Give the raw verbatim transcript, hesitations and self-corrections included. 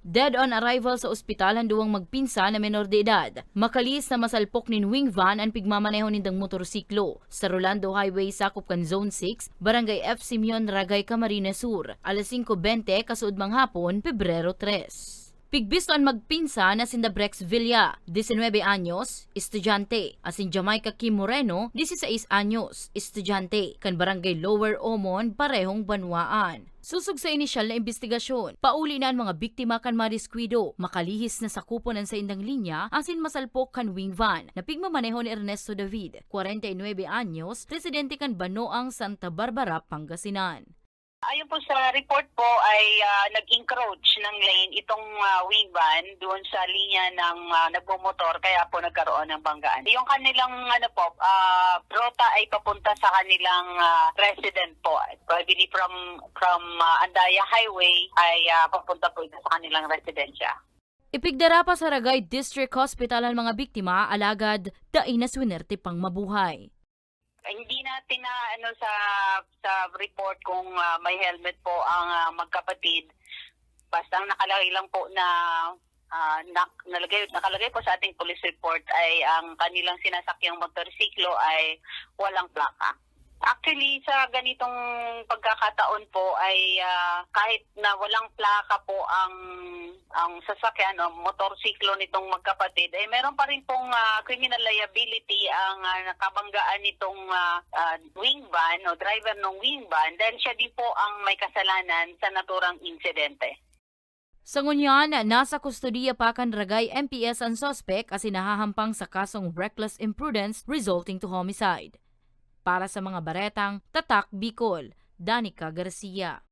Dead on arrival sa ospital an duwang magpinsan na menor de edad. Makalihis na masalpok nin wing van an pigmamaneho nindang motorsiklo sa Rolando Highway, sakop kan Zone six, Barangay F Simeon, Ragay, Camarines Sur, alas singko bente kasuodmang hapon, Pebrero tres. Pigbisto an magpinsan na sinda Brex Villa, diecinuebe anyos, estudyante, asin Jamaica Kim Moreno, dieciséis anyos, estudyante, kan Barangay Lower Omon, parehong banwaan. Sosog sa inisyal na imbestigasyon, pauli na an mga biktima kan madiskuido, makalihis na sakupon an saindang linya asin masalpok kan wing van na pigmamaneho ni Ernesto David, kwarenta y nuebe anyos, residente kan Banoang, Santa Barbara, Pangasinan. Ayon po sa report po ay, ah, nag-encroach ng lane itong, ah, wing van doon sa linya ng, ah, nagmomotor, kaya po nagkaroon ng banggaan. Yung kanilang, ano po, ah, ruta ay papunta sa kanilang, ah, resident po. Probably from, from, ah, Andaya Highway ay, ah, papunta po ito sa kanilang residensya. Ipigdara pa sa Ragay District Hospital an mga biktima, alagad dai na swinerte pang mabuhay. Hindi natin na, ano, sa, sa report kung, ah, may helmet po ang, ah, magkapatid. Basta ang nakalagay lang po na, ah, nak-, nalagay, nakalagay po sa ating police report ay ang kanilang sinasakyang motorsiklo ay walang plaka. Actually, sa ganitong pagkakataon po ay, ah, kahit na walang plaka po ang, ang sasakyan o motorsiklo nitong magkapatid, eh, meron pa rin pong, ah, criminal liability ang, ah, nakabanggaan nitong, ah, ah, wing van o driver ng wing van dahil siya din po ang may kasalanan sa naturang insidente. Sa ngunyan, nasa kustodiya pa kan Ragay M P S an suspek asin nahahampang sa kasong reckless imprudence resulting to homicide. Para sa mga baretang Tatak Bicol, Danica Garcia.